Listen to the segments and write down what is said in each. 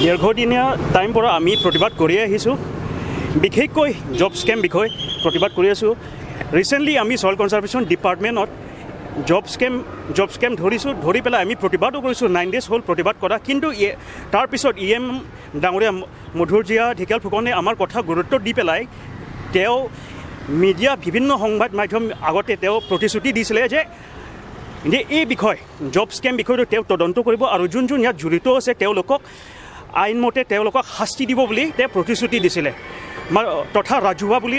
দীৰ্ঘদিনীয়া টাইম পৰা আমি প্ৰতিবাদ কৰি আহিছোঁ, বিশেষকৈ জব স্কেম বিষয় প্ৰতিবাদ কৰি আছোঁ। ৰিচেণ্টলি আমি চইল কনজাৰ্ভেশ্যন ডিপাৰ্টমেণ্টত জব স্কেম ধৰিছোঁ, ধৰি পেলাই আমি প্ৰতিবাদো কৰিছোঁ। 9 ডেজ হ'ল প্ৰতিবাদ কৰা। কিন্তু তাৰপিছত ইএম ডাঙৰীয়া মধুৰজীয়া ঢেকিয়াল ফুকনে আমাৰ কথা গুৰুত্ব দি পেলাই তেওঁ মিডিয়া, বিভিন্ন সংবাদ মাধ্যম আগতে তেওঁ প্ৰতিশ্ৰুতি দিছিলে যে এই বিষয় জব স্কেম বিষয়টো তেওঁ তদন্ত কৰিব আৰু যোন যোন ইয়াত জড়িত আছে তেওঁলোকক আইনমতে তেওঁলোকক শাস্তি দিব বুলি তেওঁ প্ৰতিশ্ৰুতি দিছিলে তথা ৰাজহুৱা বুলি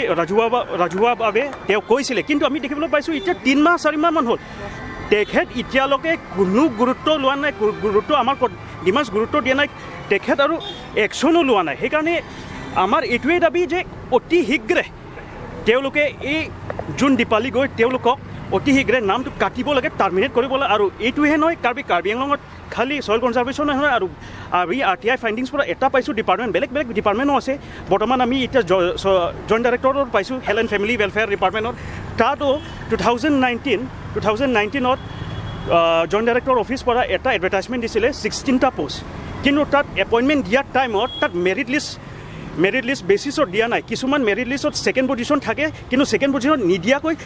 ৰাজহুৱাভাৱে তেওঁ কৈছিলে। কিন্তু আমি দেখিবলৈ পাইছোঁ এতিয়া 3 মাহ 4 মাহমান হ'ল, তেখেত এতিয়ালৈকে কোনো গুৰুত্ব লোৱা নাই, গুৰুত্ব আমাৰ ডিমাণ্ডছ গুৰুত্ব দিয়া নাই তেখেত আৰু একশ্যনো লোৱা নাই। সেইকাৰণে আমাৰ এইটোৱেই দাবী যে অতি শীঘ্ৰে তেওঁলোকে এই যোন দীপালী গগৈ তেওঁলোকক অতি শীঘ্ৰে নামটো কাটিব লাগে, টাৰ্মিনেট কৰিব লাগে। আৰু এইটোহে নহয়, কাৰ্বি কাৰ্বি আংলঙত খালি চইল কনজাৰ্ভেশ্যন নহয়, আৰু আমি আৰটিআই ফাইণ্ডিংছ পৰা এটা পাইছোঁ, ডিপাৰ্টমেণ্ট বেলেগ বেলেগ ডিপাৰ্টমেণ্টো আছে। বৰ্তমান আমি এতিয়া জইণ্ট ডাইৰেক্টৰত পাইছোঁ, হেল্থ এণ্ড ফেমিলি ৱেলফেয়াৰ ডিপাৰ্টমেণ্টত, তাতো 2019ত জইণ্ট ডাইৰেক্টৰ অফিচ পৰা এটা এডভাৰটাইজমেণ্ট দিছিলে 16টা পষ্ট, কিন্তু তাত এপইণ্টমেণ্ট দিয়াৰ টাইমত তাত মেৰিট লিষ্ট বেচিছত দিয়া নাই। কিছুমান মেৰিট লিষ্টত ছেকেণ্ড পজিশ্যন থাকে, কিন্তু ছেকেণ্ড পজিশ্যন নিদিয়াকৈ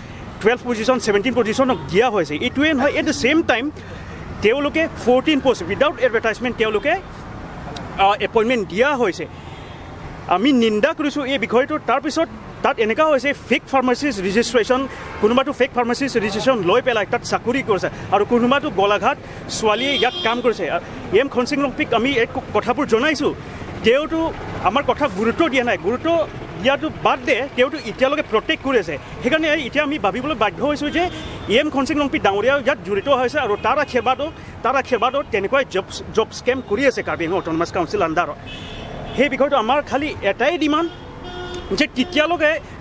12 পজিশ্যন, 17 পজিশ্যনক দিয়া হৈছে। এইটোৱে নহয়, এট the same time তেওঁলোকে 14 পষ্ট উইদাউট এডভাৰটাইজমেণ্ট তেওঁলোকে এপইণ্টমেণ্ট দিয়া হৈছে। আমি নিন্দা কৰিছোঁ এই বিষয়টো। তাৰপিছত তাত এনেকুৱা হৈছে, ফেক ফাৰ্মাচিষ্ট ৰেজিষ্ট্ৰেশ্যন, কোনোবাটো ফেক ফাৰ্মাচিষ্ট ৰেজিষ্ট্ৰেশ্যন লৈ পেলাই তাত চাকৰি কৰিছে আৰু কোনোবাটো গোলাঘাট ছোৱালীয়ে ইয়াত কাম কৰিছে। এম খনসিং ৰংপিক আমি এই কথাবোৰ জনাইছোঁ, তেওঁতো আমাৰ কথা গুৰুত্ব দিয়া নাই। গুৰুত্ব দিয়াটো বাদ দে, তেওঁতো এতিয়ালৈকে প্ৰটেক্ট কৰি আছে। সেইকাৰণে এতিয়া আমি ভাবিবলৈ বাধ্য হৈছোঁ যে এম খনসিং ৰংপি ডাঙৰীয়া ইয়াত জড়িত হৈছে আৰু তাৰ আশীৰ্বাদত তেনেকুৱাই জব স্কেম কৰি আছে কাৰ্বি আংলং অট'নমাছ কাউন্সিল আণ্ডাৰত। সেই বিষয়টো আমাৰ খালি এটাই ডিমাণ্ড যে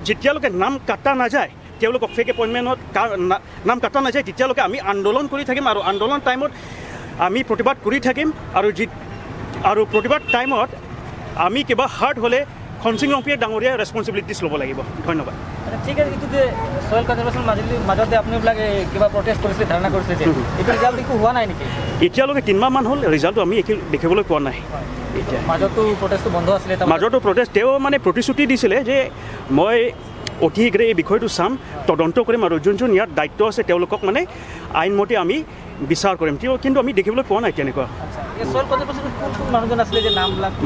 যেতিয়ালৈকে নাম কাটা নাযায়, তেওঁলোকক ফেক এপইণ্টমেণ্টত নাম কাটা নাযায়, তেতিয়ালৈকে আমি আন্দোলন কৰি থাকিম আৰু আন্দোলন টাইমত আমি প্ৰতিবাদ কৰি থাকিম। আৰু প্ৰতিবাদ টাইমত আমি কিবা হাৰ্ট হ'লে খনসিং ৰংপিয়ে ডাঙৰীয়াই ৰেচপনচিবিলিটিছ ল'ব লাগিব। ধন্যবাদ। ঠিক আছে, এইটো যে চইল কনজাৰ্ভেশ্যন মাজুলী মাজতে আপোনালোকে কিবা প্ৰটেষ্ট কৰিছিলে, ধাৰণা কৰিছিলে যে এইটো ৰিজাল্ট একো হোৱা নাই নেকি? এতিয়ালৈকে 3 মাহমান হ'ল, ৰিজাল্টটো আমি একো দেখিবলৈ পোৱা নাই এতিয়া। মাজতো প্ৰটেষ্টটো বন্ধ আছিলে। মাজতো প্ৰটেষ্ট, তেওঁ মানে প্ৰতিশ্ৰুতি দিছিলে যে মই অতি শীঘ্ৰে এই বিষয়টো চাম, তদন্ত কৰিম আৰু যোন যোন ইয়াত দায়িত্ব আছে তেওঁলোকক মানে আইনমতে আমি বিচাৰ কৰিম। তেওঁ কিন্তু আমি দেখিবলৈ পোৱা নাই তেনেকুৱা।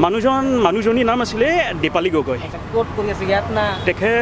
মানুহজনীৰ নাম আছিলে দীপালী গগৈ। তেখেত